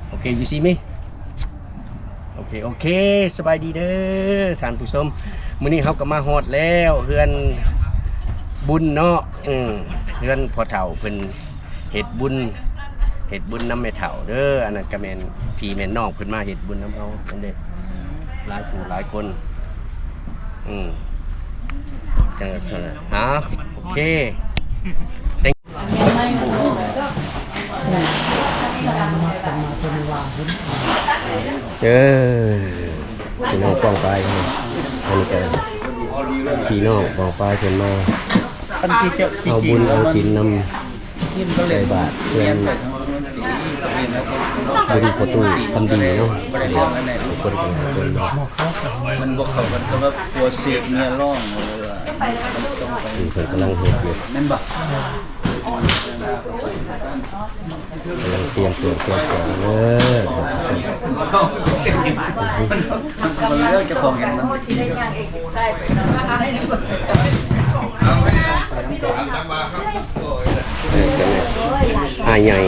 ໂອເຄ you see me? ໂອເຄ ໂອເຄ ສະບາຍດີເດີທ່ານຜູ້ຊົມ. ມື້ນີ້ເຮົາກໍມາຮອດແລ້ວ ເຮືອນບຸນເນາະ. ອື ເຮືອນພໍ່ເຖົ້າເພິ່ນເຮັດບຸນ ເຮັດບຸນນຳແມ່ເຖົ້າເດີ. ອັນນັ້ນກໍແມ່ນພີ່ແມ່ນ້ອງເພິ່ນມາເຮັດບຸນນຳເຮົານັ້ນເດ້ ຫຼາຍຜູ້ຫຼາຍຄົນ. ອື ຈັ່ງຊັ້ນນະ. ເອົາ ໂອເຄ ເອີ ພີ່ນ້ອງປ້ອງປາຍ ອັນນີ້ກໍພີ່ນ້ອງປ້ອງປາຍເພິ່ນມາເອົາບຸນເອົາສິນນຳ ໃສ່ບາດເພື່ອນບຸນພໍ່ຕູ້ຄຳດີເນາະ. ເອີ ທຸກຄົນກໍງາມເບິ່ງເນາະ ມັນບໍ່ເຂົ້າກັນກັບວ່າຜົວເສກເມຍຮ້ອງ. ເອີ ເພິ່ນກຳລັງເຮັດຢູ່ ແມ່ນບໍ່? ກຳລັງຕຽມເຄື່ອງຕຽມຂອງເດີ. ມັນເລື່ອງເຈົ້າຂອງຫຍັງມັນ ເອີ ຈັ່ງໃດ ອ້າຍໃຫຍ່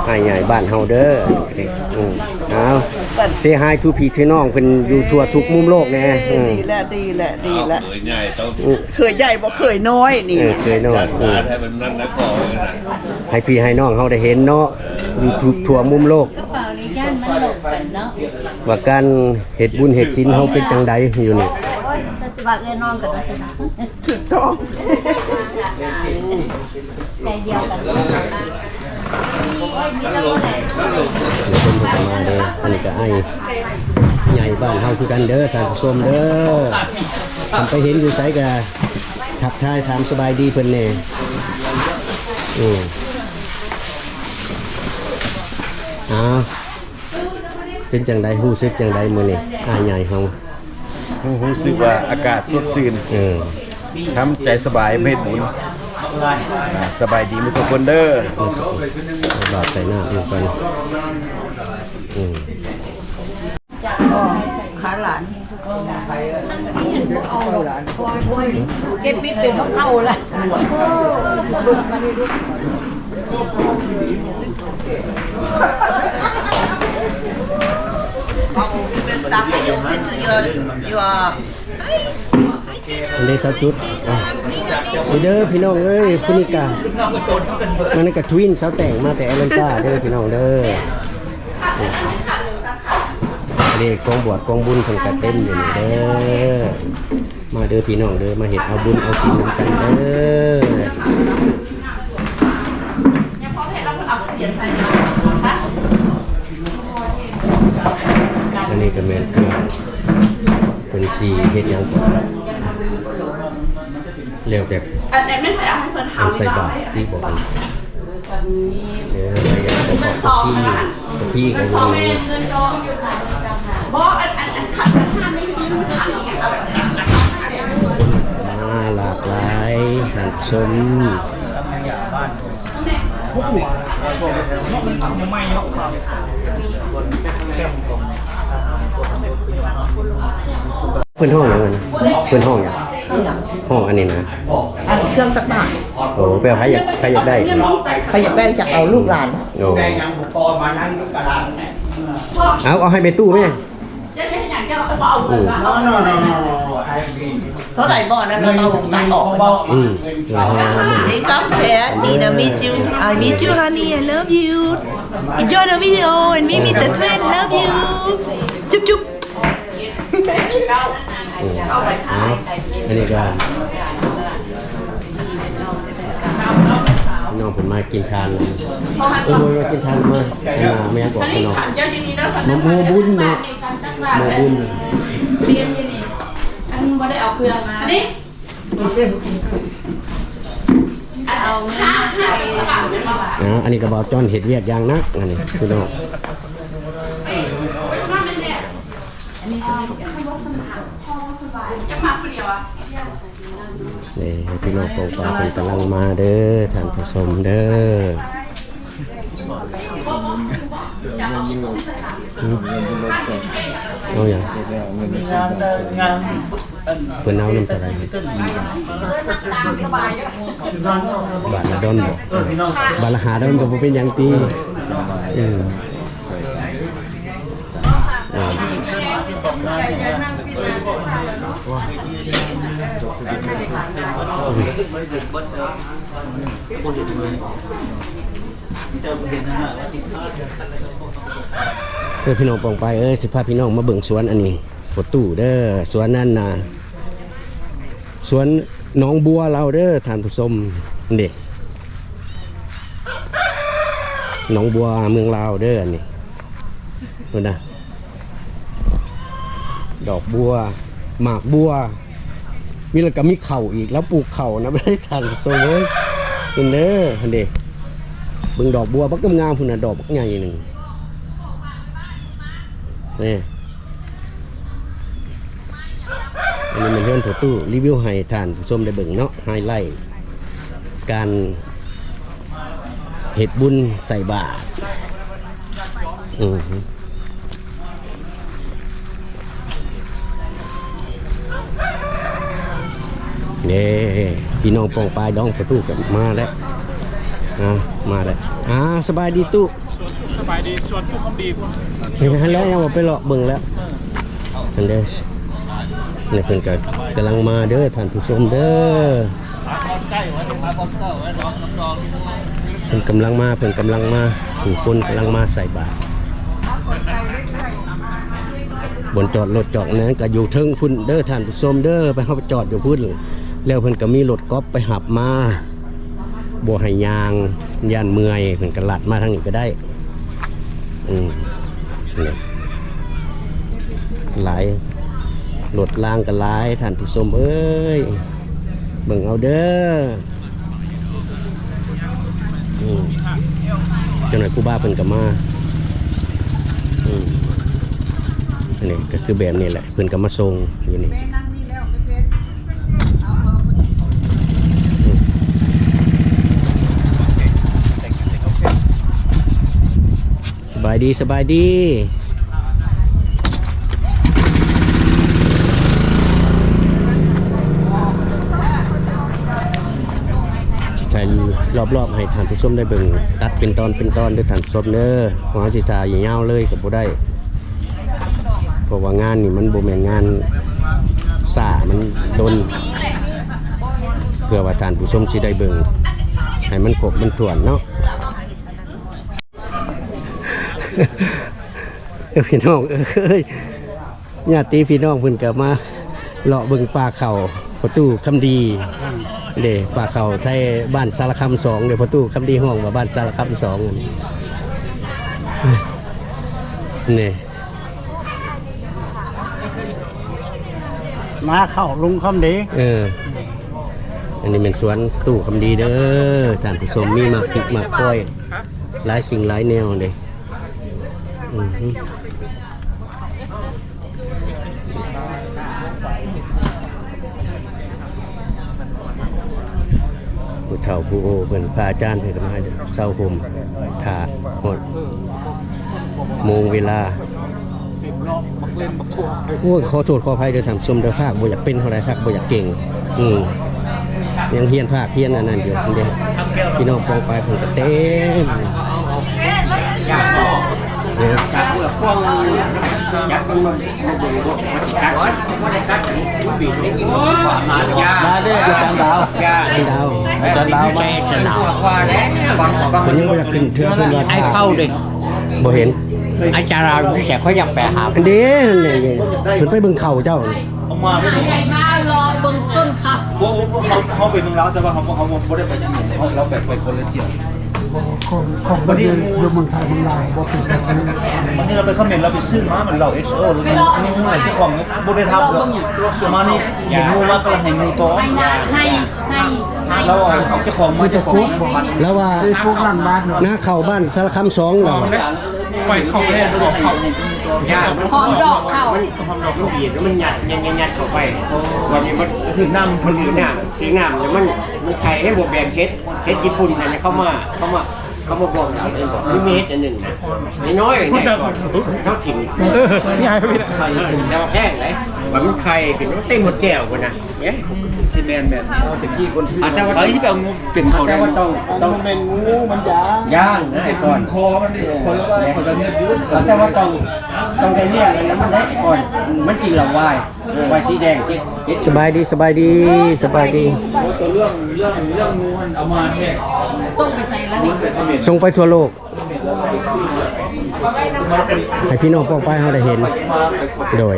ອ້າຍໃຫຍ່ບ້ານເຮົາເດີ. ອື ເອົາ say hi to ພີ່ to ນ້ອງເພິ່ນຢູ່ທົ່ວທຸກມຸມໂລກແດ່. ເອີ ອື ດີແຫຼະ ດີແຫຼະ ດີແຫຼະ ເອີ ເຂີຍໃຫຍ່ບໍ່ເຂີຍນ້ອຍນີ້ ເອີ ເຂີຍນ້ອຍ ເອີ ໃຫ້ພີ່ໃຫ້ນ້ອງເຮົາໄດ້ເຫັນເນາະ ຢູ່ທຸກທົ່ວມຸມໂລກ ກະເປົານີ້ຢ້ານມັນຫຼົບກັນເນາະ ວ່າການເຮັດບຸນເຮັດສິນເຮົາເປັນຈັ່ງໃດຢູ່ນີ້. ໂອ້ຍ ແຕ່ຊິວ່າເອື້ອຍນ້ອງກັນວ່າຊັ້ນນະ ຖືກຕ້ອງ ໃຈດຽວກັນເລີຍ. ເດີ ເພິ່ນກໍມາເດີ ອັນນີ້ກໍອ້າຍໃຫຍ່ບ້ານເຮົາຄືກັນເດີທ່ານຜູ້ຊົມເດີ. ຄັນໄປເຫັນຢູ່ໃສກໍທັກທາຍຖາມສະບາຍດີເພິ່ນແດ່. ອື ເອົາ ເປັນຈັ່ງໃດ ຮູ້ສຶກຈັ່ງໃດມື້ນີ້ ອ້າຍໃຫຍ່ເຮົາ? ຮູ້ ຮູ້ສຶກວ່າອາກາດສົດຊື່ນ ເອີ ທຳໃຈສະບາຍມາເຮັດບຸນ. ອ່າ ສະບາຍດີໝົດທຸກຄົນເດີ ບາດໃສ່ໜ້າເພິ່ນກ່ອນ. ອື ອໍ ຂາຫຼານ ເກັບມີເປັນຂອງເຂົາລະ. ອັນນີ້ສາວຈຸດ ອ່ະ ນີ້ເດີພີ່ນ້ອງເອີຍ ຜູ້ນີ້ກະ ອັນນັ້ນກະທວິນ ສາວແຕງ ມາແຕ່ແອດແລນຕາເດີພີ່ນ້ອງເດີ. ນີ້ກອງບວດກອງບຸນເພິ່ນກະເຕັມຢູ່ນີ້ເດີ. ມາເດີພີ່ນ້ອງເດີ ມາເຮັດເອົາບຸນເອົາສິນນຳກັນເດີ. ອັນນີ້ກໍແມ່ນເຄື່ອງ ເພິ່ນຊິເຮັດຫຍັງກໍແລ້ວແຕ່ ອັນ ອັນ ອັນໃສ່ບາດຕິບໍ່? ເອີ ກາແຟກໍບໍ່ມີ ບໍ່ ອັນ ອັນ ອັນຂັນ ອັນຫ້າໄມ່ມີ ມາຫຼາກຫຼາຍທ່ານຜູ້ຊົມ. ເພິ່ນຮ້ອງຫຍັງຫັ້ນນະ? ເພິ່ນຮ້ອງຫຍັງ? ຮ້ອງອັນນີ້ນະ? ອັນເຄື່ອງຕັກບາດ. ໂອ້ ແປວ່າໃຜຢາກ ໃຜຢາກໄດ້? ໃຜຢາກໄດ້ ຢາກເອົາລູກຫຼານ. ໂອ້ ເອົາ ເອົາໃຫ້ແມ່ຕູ້ແມ່. ອືມ ເທົ່າໃດບໍ່ ອັນນັ້ນນະ ເອົາຕັດອອກ. ອືມ ນີ້ກາແຟ ນີ້ນະ meet you, I meet you honey, I love you, enjoy the video and we meet the twin, love you ຈຸບໆ. ອືມ ເອົາ ອັນນີ້ກະ ພີ່ນ້ອງເພິ່ນມາກິນທານ ເອີ ບໍ່ແມ່ນວ່າກິນທານ ມາ ມາຫຍັງເກາະພີ່ນ້ອງ ມາໂມບຸນເນາະ ໂມບຸນ. ອັນບໍ່ໄດ້ເອົາເຄື່ອງມາ ອັນນີ້ ອ່າ ອັນນີ້ກໍບ່າວຈ້ອນເຮັດວຽກຢ່າງໜັກ ອັນນີ້ພີ່ນ້ອງ. ນີ້ພີ່ນ້ອງ ຂອງຝາກເພິ່ນກຳລັງມາເດີ ທ່ານຜູ້ຊົມເດີ. ເອົາຫຍັງ? ເພິ່ນເອົານຳເທົ່າໃດ? ບາດລະດອນບໍ? ບາດລະຫ້າດອນກໍບໍ່ເປັນຫຍັງຕິ. ອືມ. ເອີ ພີ່ນ້ອງປ້ອງປາຍເອີຍ ຊິພາພີ່ນ້ອງມາເບິ່ງສວນອັນນີ້ ພໍ່ຕູ້ເດີ ສວນນັ້ນນະ ສວນໜອງບົວລາວເດີທ່ານຜູ້ຊົມ ນີ້ ໜອງບົວເມືອງລາວເດີ ອັນນີ້ ພຸ້ນນະ ດອກບົວ ໝາກບົວ ມີ ແລ້ວກໍມີເຂົ້າອີກ ລາວປູກເຂົ້ານຳ ທ່ານຜູ້ຊົມເອີຍ ພຸ້ນເດີ ຫັ້ນເດ ເບິ່ງດອກບົວບັກງາມໆ ພຸ້ນນະ ດອກບັກໃຫຍ່ໜຶ່ງ ນີ້ ອັນນີ້ແມ່ນເຮືອນພໍ່ຕູ້ ຣີວິວໃຫ້ທ່ານຜູ້ຊົມໄດ້ເບິ່ງເນາະ ໄຮໄລການເຮັດບຸນໃສ່ບາດ ອື ເດ້ ພີ່ນ້ອງປ້ອງປາຍດອງປະຕູກັນມາແລ້ວ ອ່າ ມາແລ້ວ ອ່າ ສະບາຍດີຕູ້ ສະບາຍດີ ສວນຕູ້ຄຳດີພຸ້ນ ເຫັນແລ້ວ ຍັງບໍ່ໄປເລາະເບິ່ງແລ້ວ ເອີ ຫັ້ນເດ້ ນີ້ເພິ່ນກໍກຳລັງມາເດີທ່ານຜູ້ຊົມເດີ ເພິ່ນກຳລັງມາ ເພິ່ນກຳລັງມາ ຜູ້ຄົນກຳລັງມາໃສ່ບາດ ບ່ອນຈອດລົດຈອດນັ້ນກໍຢູ່ເທິງພຸ້ນເດີທ່ານຜູ້ຊົມເດີ ໄປເຮົາໄປຈອດຢູ່ພຸ້ນ ແລ້ວເພິ່ນກໍມີລົດກອບໄປຮັບມາ ບໍ່ໃຫ້ຍ່າງ ຢ້ານເມື່ອຍ ເພິ່ນກໍລັດມາທາງນີ້ກໍໄດ້ ອືມ ນີ້ ຫຼາຍ ລົດລາງກໍຫຼາຍ ທ່ານຜູ້ຊົມເອີຍ ເບິ່ງເອົາເດີ ອືມ ຈັກໜ້ອຍຄູບາເພິ່ນກໍມາ ອືມ ອັນນີ້ກໍຄືແບບນີ້ແຫຼະ ເພິ່ນກໍມາສົ່ງຢູ່ນີ້ ສະບາຍດີ ສະບາຍດີ ຖ່າຍລອບໆໃຫ້ທ່ານຜູ້ຊົມໄດ້ເບິ່ງ ຕັດເປັນຕອນເປັນຕອນເດີທ່ານຜູ້ຊົມເດີ ເພາະເຮົາຊິຖ່າຍຍາວເລີຍກໍບໍ່ໄດ້ ເພາະວ່າງານນີ້ມັນບໍ່ແມ່ນງານຊ້າ ມັນດົນ ເພື່ອວ່າທ່ານຜູ້ຊົມຊິໄດ້ເບິ່ງໃຫ້ມັນຄົບມັນຖ້ວນເນາະ. ພີ່ນ້ອງເອີຍ ຍາດຕິພີ່ນ້ອງເພິ່ນກໍມາເລາະເບິ່ງປ່າເຂົ້າປະຕູຄຳດີ ເດ້ ປ່າເຂົ້າໄທບ້ານສາລະຄຳສອງເດ້ ປະຕູຄຳດີຮ້ອງວ່າບ້ານສາລະຄຳສອງ ນີ້ ມາເຂົ້າລຸງຄຳດີ ເອີ ອັນນີ້ແມ່ນສວນຕູ້ຄຳດີເດີ ທ່ານຜູ້ຊົມ ມີໝາກພິກໝາກກ້ອຍ ຫຼາຍສິ່ງຫຼາຍແນວເດ້ ອື ຜູ້ເຖົ້າຜູ້ໂອເພິ່ນ ພະອາຈານເພິ່ນກໍມາເຊົາຮົ່ມ ຖ້າຮອດໂມງເວລາ ໂອ້ຍ ຂໍໂທດຂໍອະໄພເດີທ່ານຜູ້ຊົມເດີ ພາກບໍ່ຢາກເປັນເທົ່າໃດ ພາກບໍ່ຢາກເກັ່ງ ອື ຍັງຮຽນພາກຮຽນອັນນັ້ນຢູ່ເດ້ ພີ່ນ້ອງປ້ອງປາຍເພິ່ນກໍເຕັມ ມາເດ້ອາຈານດາວ ອາຈານດາວ ອາຈານດາວມາ ເພິ່ນຍັງບໍ່ຢາກຂຶ້ນເທື່ອ ເພິ່ນວ່າ ໄອ້ເຂົ້າເດ້ ບໍ່ເຫັນ ອາຈານດາວຢູ່ໃສ ຂ້ອຍຢາກໄປຫາ ອັນເດ້ ເພິ່ນໄປເບິ່ງເຂົ້າເຈົ້າ ເອົາມາເດ້ ໃຫຍ່ມາລໍເບິ່ງຕົ້ນເຂົ້າ ບໍ່ ເຮົາ ເຮົາໄປເມືອງລາວ ແຕ່ວ່າເຮົາ ເຮົາບໍ່ໄດ້ໄປທີ່ນີ້ ເຮົາ ເຮົາໄປ ໄປຄົນລະທ່ຽວ ຂອງ ຂອງ ບັດນີ້ ຢູ່ເມືອງໄທ ເມືອງລາວ ບໍ່ເປັນຕາຊື້ ບັດນີ້ລາວໄປຄອມເມັນ ລາວໄປຊື້ມາ ມັນເຫຼົ້າ ເອັກໂອ ຫຼື ມີຫຍັງ ເຈົ້າຂອງບໍ່ໄດ້ທຳ ມານີ້ເຫັນໝູ່ມາກໍໃຫ້ໝູ່ຕໍ່ ໃຫ້ນາ ໃຫ້ ໃຫ້ ລາວເອົາເຈົ້າຂອງມາ ເຈົ້າຂອງ ລາວວ່າ ໄປປູກຫຼັງບ້ານ ນາເຂົ້າບ້ານສາລະຄຳສອງ ລາວວ່າ ໄປເຂົ້າແທ້ ຫອມດອກເຂົ້າ ມັນ ຫອມດອກມັນດີດ ມັນຍັດ ຍັດ ຍັດ ຍັດເຂົ້າໄປ ບັດນີ້ມັນຖືກນ້ຳ ມັນຖືກນ້ຳ ຖືກນ້ຳ ແລ້ວມັນ ມັນໄຂ່ໃຫ້ບໍ່ແບ່ງເຫັດ ເຫັດຍີ່ປຸ່ນຫັ້ນ ເຂົ້າມາ ເຂົ້າມາ ເຂົາມາບອກເຮົາເດ້ ມັນມີເຫັດອັນໜຶ່ງນະ ນ້ອຍໆ ແນ່ກ່ອນ ເຮົາກິນ ເອີ ຍາຍໄປລະ ເອີ ແຕ່ວ່າແພງເດ້ ວ່າມັນໄຂ່ຂຶ້ນເຕັມໝົດແກ້ວພຸ້ນນະ ເອີ ທີ່ແມ່ນໆ ເອົາແຕ່ກີ້ຄົນຊື້ ອາດຈະວ່າ ໃຜຊິໄປເອົາງົບເປັນເຂົາໄດ້ ແຕ່ວ່າຕ້ອງ ຕ້ອງ ບໍ່ແມ່ນງູມັນຢາງ ຢາງນະໄອ້ກ່ອນ ມັນຄໍມັນນີ້ ເອີ ເຂົາເອີ້ນວ່າເຂົາຈະເງືອດຢູ່ ແຕ່ວ່າຕ້ອງ ຕ້ອງໄດ້ເລີຍນະ ມັນໄດ້ກ່ອນ ມັນກິນເຫຼົ້າວາຍ ວາຍສີແດງ ສະບາຍດີ ສະບາຍດີ ສະບາຍດີ ໂອ້ ຕົວເລື່ອງ ເລື່ອງ ເລື່ອງງູຫັ້ນເອົາມາແທ້ ສົ່ງໄປໃສລະນີ້ ສົ່ງໄປທົ່ວໂລກ. ໃຫ້ພີ່ນ້ອງປ້ອງປາຍເຮົາໄດ້ເຫັນ ໂດຍ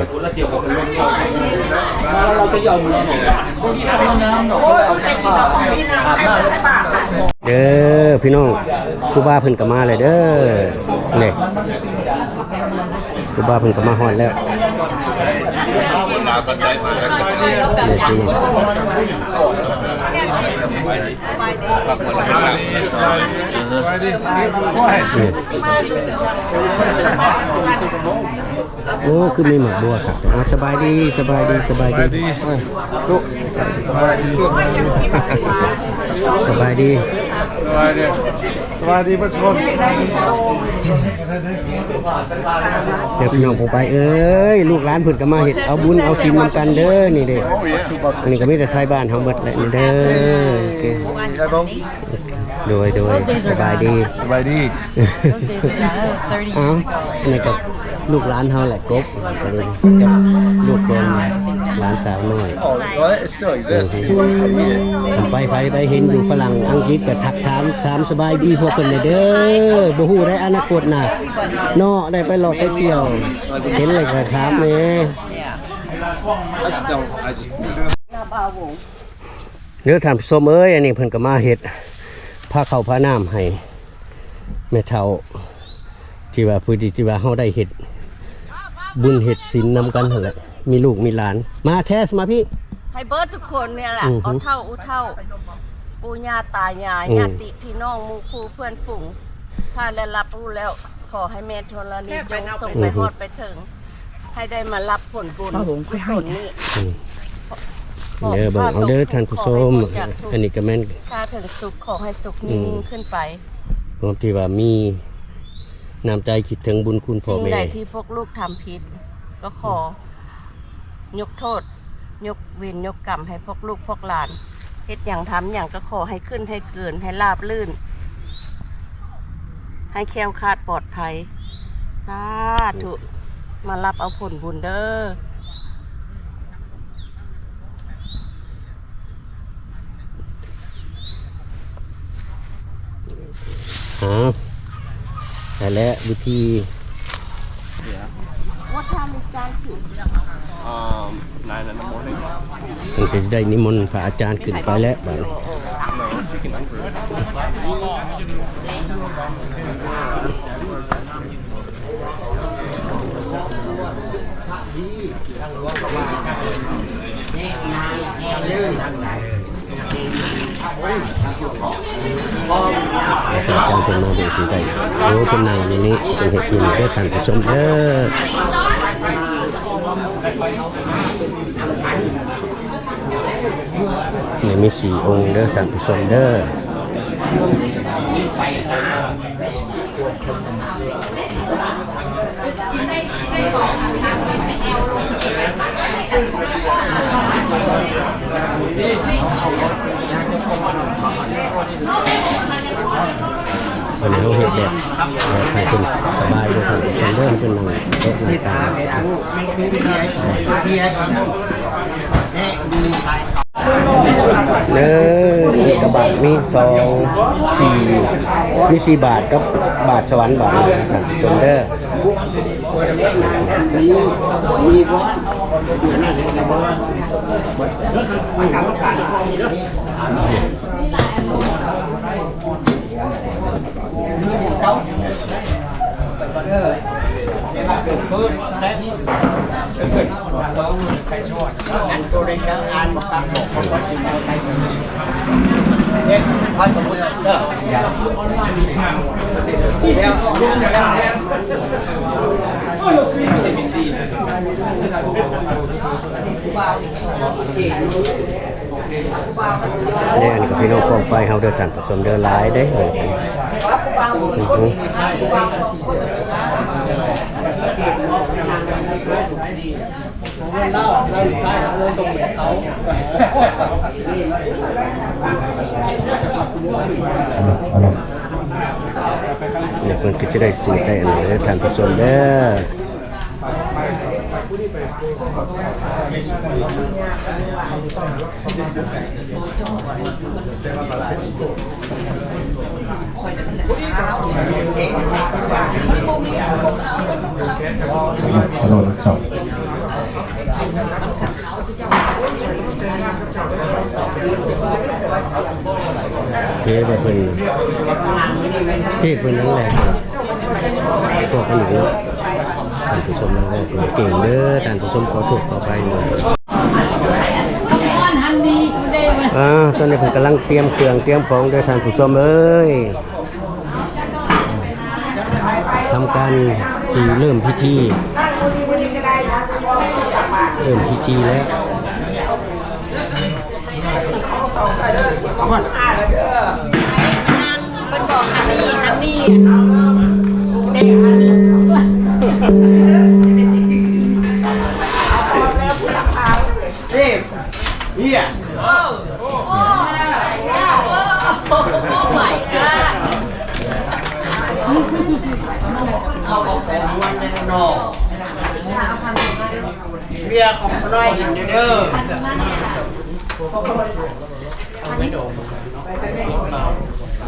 ເດີພີ່ນ້ອງ ຄູບາເພິ່ນກໍມາແລ້ວເດີ ນີ້ ຄູບາເພິ່ນກໍມາຮອດແລ້ວ ນີ້ພີ່ນ້ອງ ສະບາຍດີ ສະບາຍດີ ສະບາຍດີ ໂອ້ ຄືມີໝາກບົວຄັກ ອ່າ ສະບາຍດີ ສະບາຍດີ ສະບາຍດີ ສະບາຍດີ ສະບາຍດີ ສະບາຍດີ ສະບາຍດີ ສະບາຍດີເບິດທຸກຄົນ ເດີພີ່ນ້ອງຜູ້ໄປເອີຍ ລູກຫຼານເພິ່ນກໍມາເຮັດເອົາບຸນເອົາສິນນຳກັນເດີ ນີ້ເດ້ ອັນນີ້ກໍມີແຕ່ໄທບ້ານເຮົາເບິດແຫຼະ ນີ້ເດີ ໂອເຄ ໂດຍ ໂດຍ ສະບາຍດີ ສະບາຍດີ ເອົາ ອັນນີ້ກໍລູກຫຼານເຮົາແຫຼະ ກົບ ກໍເລີຍກັບລູກເພິ່ນ ຫຼານສາວນ້ອຍ ຄັນໄປໃຜໄປເຫັນຢູ່ຝຣັ່ງອັງກິດກໍທັກຖາມ ຖາມສະບາຍດີພວກເພິ່ນແດ່ເດີ ບໍ່ຮູ້ໃດອະນາຄົດນະເນາະ ໄດ້ໄປເລາະໄປທ່ຽວ ເຫັນແລ້ວກໍຖາມແດ່. ເດີທ່ານຜູ້ຊົມເອີຍ ອັນນີ້ເພິ່ນກໍມາເຮັດພາເຂົ້າພານ້ຳໃຫ້ແມ່ເຖົ້າ ທີ່ວ່າຜູ້ທີ່ ທີ່ວ່າເຮົາໄດ້ເຮັດບຸນເຮັດສິນນຳກັນຫັ້ນແຫຼະ ມີລູກມີຫຼານ ມາແທສ ມາພີ້ ໃຫ້ເບິດທຸກຄົນນີ້ແຫຼະ ອືຮຶ ເຖົ້າອູເຖົ້າ ປູ່ຍ່າຕາຍາຍ ອືມ ຍາດຕິພີ່ນ້ອງ ໝູ່ຄູ່ເພື່ອນຝູງ ຖ້າໄດ້ຮັບຮູ້ແລ້ວ ຂໍໃຫ້ແມ່ທໍລະນີຈົ່ງສົ່ງໄປຮອດໄປເຖິງ ໃຫ້ໄດ້ມາຮັບຜົນບຸນກຸສົນນີ້ ເດີ ເບິ່ງເອົາເດີທ່ານຜູ້ຊົມ ອັນນີ້ກໍແມ່ນ ຖ້າເຖິງສຸກຂໍໃຫ້ສຸກຍິ່ງຂຶ້ນໄປ ພວກທີ່ວ່າມີນ້ຳໃຈຄິດເຖິງບຸນຄຸນພໍ່ແມ່ ສິ່ງໃດທີ່ພວກລູກທຳຜິດ ກໍຂໍຍົກໂທດ ຍົກເວນຍົກກຳໃຫ້ພວກລູກພວກຫຼານ ເຮັດຫຍັງທຳຫຍັງກໍຂໍໃຫ້ຂຶ້ນໃຫ້ເກີນ ໃຫ້ລາບລື່ນ ໃຫ້ແຄ້ວຄາດປອດໄພ ສາທຸ ມາຮັບເອົາຜົນບຸນເດີ. ຫາ ແຕ່ແລະວິທີ What time is time to? Um, nine in the morning. ເພິ່ນກໍໄດ້ນິມົນພະອາຈານຂຶ້ນໄປແລ້ວບາດນີ້. No, she can enter. ເພິ່ນມາເບິ່ງຄືກັນ ໂອ້ ເພິ່ນນັ່ງຢູ່ນີ້ ເພິ່ນເຮັດຢູ່ນີ້ເດີທ່ານຜູ້ຊົມເດີ. ນີ້ມີສີ່ອົງເດີທ່ານຜູ້ຊົມເດີ. ອັນນີ້ເຮົາເຮັດແບບ ແບບໃຫ້ເພິ່ນສະບາຍເດີທ່ານຜູ້ຊົມເດີ ເພິ່ນນັ່ງໂຕະນັ່ງຕາງ. ເດີ ກະບາດມີສອງ ສີ່ ມີສີ່ບາດກັບບາດສະຫວັນບາດນີ້ນະທ່ານຜູ້ຊົມເດີ. ນີ້ ອັນນີ້ກໍພີ່ນ້ອງປ້ອງປາຍເຮົາເດີທ່ານຜູ້ຊົມເດີ ຫຼາຍເດ້ ອື. ເພິ່ນກໍຈະໄດ້ສູດໄດ້ອັນນີ້ເດີທ່ານຜູ້ຊົມເດີ. ເພດເພິ່ນ ເພດເພິ່ນນັ້ນແຫຼະ ພວກອັນນີ້ເນາະ ທ່ານຜູ້ຊົມ ເວົ້າເກັ່ງເດີ ທ່ານຜູ້ຊົມ ຂໍໂທດຂໍອະໄພເດີ. ອ່າ ຕອນນີ້ເພິ່ນກຳລັງຕຽມເຄື່ອງຕຽມຂອງເດີທ່ານຜູ້ຊົມເອີຍ. ທຳການຊິເລີ່ມພິທີ ເລີ່ມພິທີແລ້ວ. ເພິ່ນບອກອັນນີ້ ອັນນີ້ ເດ້ ອັນນີ້ Yes. Oh. Oh my god. ເອົາຂອງມວນແນ່ນອນ. ເບຍຂອງຂ້ານ້ອຍອີກເດີ.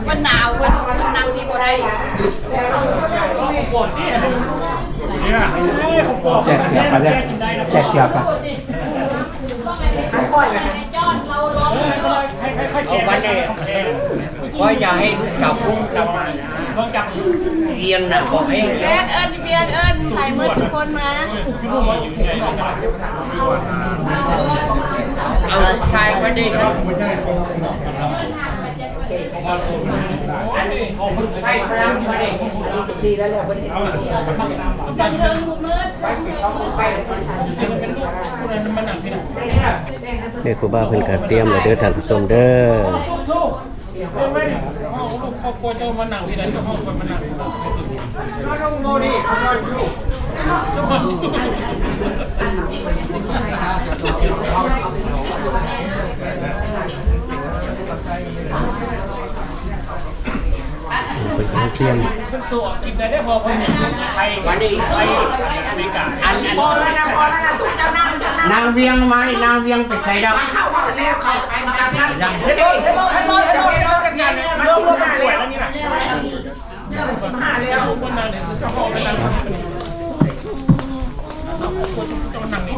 ມັນໜາວເວີ້ຍ ນັ່ງທີ່ບໍ່ໄດ້. ແຈກເສືອໄປເດີ ແຈກເສືອໄປ. ເອົາໄວ້ແດ່ ຂ້ອຍຢາກໃຫ້ລູກສາວພຸ້ນກັບມາຮຽນນະ ບອກໃຫ້ ແອດເອີ້ນ ເປັນເອີ້ນໃຜໝົດທຸກຄົນມາ ເອົາລູກຊາຍຂ້ອຍເດ້. ນີ້ຄູບາເພິ່ນກະຕຽມແລ້ວເດີທ່ານຜູ້ຊົມເດີ. ຄອບຄົວເຈົ້າມານັ່ງທີ່ໃດ ເຈົ້າຄອບຄົວມານັ່ງ. ເພິ່ນກຳລັງຕຽມ ເພິ່ນສວນກິນໄດ້ ເພາະເພິ່ນໄປ ໄປອາເມລິກາ. ອັນ ອັນ ນາງວຽງມານີ້ ນາງວຽງໄປໃສແລ້ວ? ເຮັດລົດ ເຮັດລົດ ເຮັດລົດ ຈັດການເລີຍ ເລື່ອງລົດມັນສວຍແລ້ວນີ້ນະ. ຕອນນີ້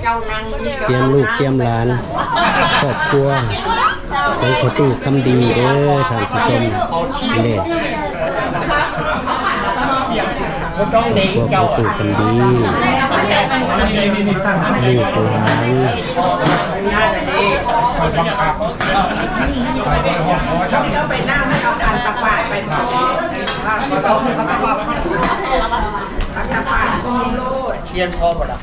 ກຳລັງຕຽມລູກຕຽມຫຼານ ຄອບຄົວຂອງພໍ່ຕູ້ຄຳດີເດີທ່ານຜູ້ຊົມເດ້. ຄອບຄົວພໍ່ຕູ້ຄຳດີ ລູກຫຼານ ຮຽນພໍບໍ່ລະ?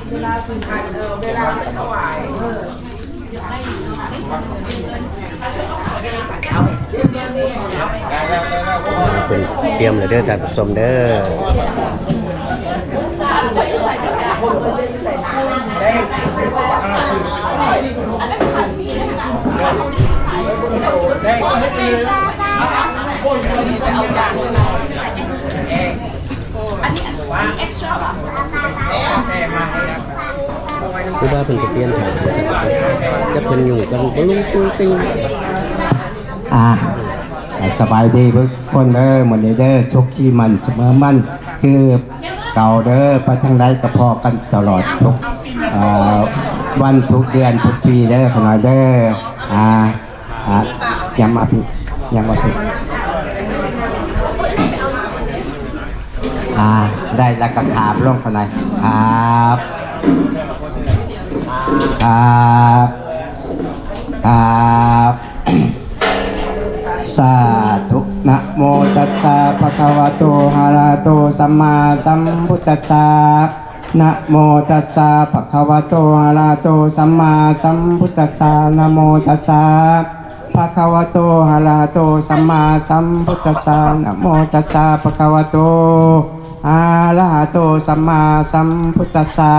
ເວລາເພິ່ນຖວາຍ ເພິ່ນຕຽມແລ້ວເດີທ່ານຜູ້ຊົມເດີ. ຄູບາເພິ່ນກະຕຽມຖາມ ຈັກເພິ່ນຫຍຸ້ງກັນບໍ່ລົງຕຸງຕິງ. ອ່າ ສະບາຍດີເບິດຄົນເດີ ມື້ນີ້ເດີ ສຸກຄີໝັ້ນສະເໝີໝັ້ນ ຄືເກົ່າເດີ ໄປທາງໃດກະພໍ້ກັນຕະຫຼອດທຸກ ເອີ ວັນທຸກເດືອນທຸກປີເດີ ຂະນ້ອຍເດີ. ອ່າ ອ່າ ຍັງມາພີ້ ຍັງມາພີ້. ອ່າ ໄດ້ແລ້ວກະຂາບລົງຂ້າງໃນ ຂາບ ຂາບ ຂາບ. ສາທຸ ນະໂມຕັດສະ ພະຄະວະໂຕ ອະລະຫະໂຕ ສຳມາສຳພຸດຕັດສະ. ນະໂມຕັດສະ ພະຄະວະໂຕ ອະລະຫະໂຕ ສຳມາສຳພຸດຕັດສະ. ນະໂມຕັດສະ ພະຄະວະໂຕ ອະລະຫະໂຕ ສຳມາສຳພຸດທັດສະ ນະໂມຕັດສະ ພະຄະວະໂຕ ອະລະຫະໂຕ ສຳມາສຳພຸດທັດສະ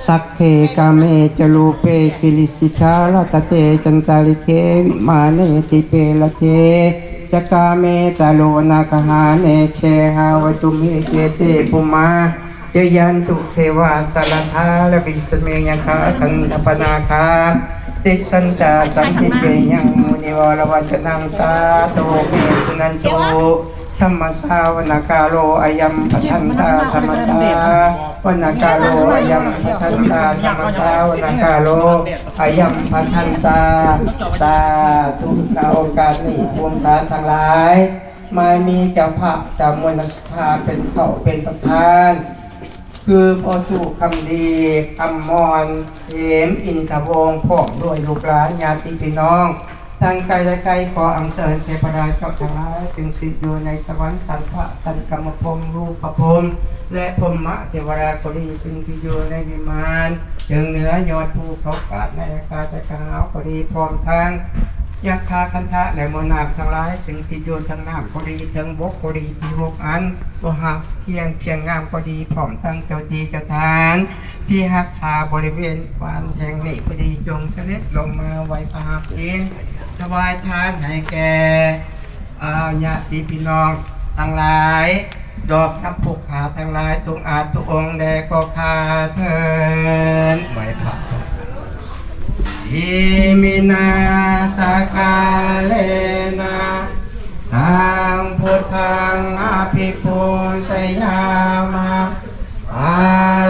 ສັກເຂ ກາເມ ຈະ ຮູເປ ກິລິສິກຂາລະຕະເຕ ຈັນຕາລິເກ ວິມານເນ ດີເປ ລະເທ ຈະ ກາເມ ຕະໂລ ນາຄະຫາເນ ເຄຫາ ວະຕຸມເມ ເຈ ເຕ ພູມາ ຈະ ຍັນຕຸ ເທວາ ສະລະທາ ລະວິສະເມ ຍັກຂາ ຄັນທະປະນາຄາ ຕິສສັນຕາ ສັນຕິເກ ຍັງ ມຸນີ ວະລະວັດຈະນັງ ສາທຸ ເມ ສຸນັນຕຸ ທຳມະສາວະນະກາໂລ ອະຍັມ ພັດທັນຕາ ທຳມະສາວະນະກາໂລ ອະຍັມ ພັດທັນຕາ ທຳມະສາວະນະກາໂລ ອະຍັມ ພັດທັນຕາ ສາທຸ. ໃນໂອກາດນີ້ ພວກທ່ານທັງຫຼາຍ ໝາຍມີເຈົ້າພາບ ເຈົ້າມວນສັດທາ ເປັນເຈົ້າ ເປັນປະທານ ຄືພໍ່ສູ້ຄຳດີ ຄຳມ່ອນ ເຫມ ອິນທະວົງ ພ້ອມດ້ວຍລູກຫຼານ ຍາຕິພີ່ນ້ອງ ທັງໃກ້ແລະໄກ ຂໍອັນເຊີນເທວະດາເຈົ້າທັງຫຼາຍ ຊຶ່ງສະຖິດຢູ່ໃນສະຫວັນ ຊັ້ນພະ ຊັ້ນກຳມະພົມ ຮູບພະພົມ ແລະ ພົມມະເທວະດາກໍດີ ຊຶ່ງທີ່ຢູ່ໃນວິມານ ເທິງເໜືອຍອດພູເຂົາກາດ ໃນອາກາດຈະກະຫາວກໍດີ ພ້ອມທັງຍັກຂາຄັນທະ ແລະ ໝໍນາກທັງຫຼາຍ ຊຶ່ງທີ່ຢູ່ເທິງນ້ຳກໍດີ ເທິງບົກກໍດີ ທີ່ຮົບອັນບໍ່ຮັກ ພຽງ ພຽງງາມກໍດີ ພ້ອມທັງເຈົ້າທີ່ເຈົ້າທານ ທີ່ຮັກສາບໍລິເວນບ້ານແຫ່ງນີ້ກໍດີ ຈົ່ງສະເດັດລົງມາໄຫວ້ພະຫັດສິນ ຖວາຍທານໃຫ້ແກ່ ອາ ຍາຕິພີ່ນ້ອງທັງຫຼາຍ ດອກນຳຜູ້ຂ້າທັງຫຼາຍ ທຸກອາດທຸກອົງແດ່ກໍຂ້າເທີ້ນ ໄຫວ້ພະ ອິມິນາ ສະກາເລນະ ຕັງ ພຸດທັງ ອະພິປູຊະຍາມະ ອະ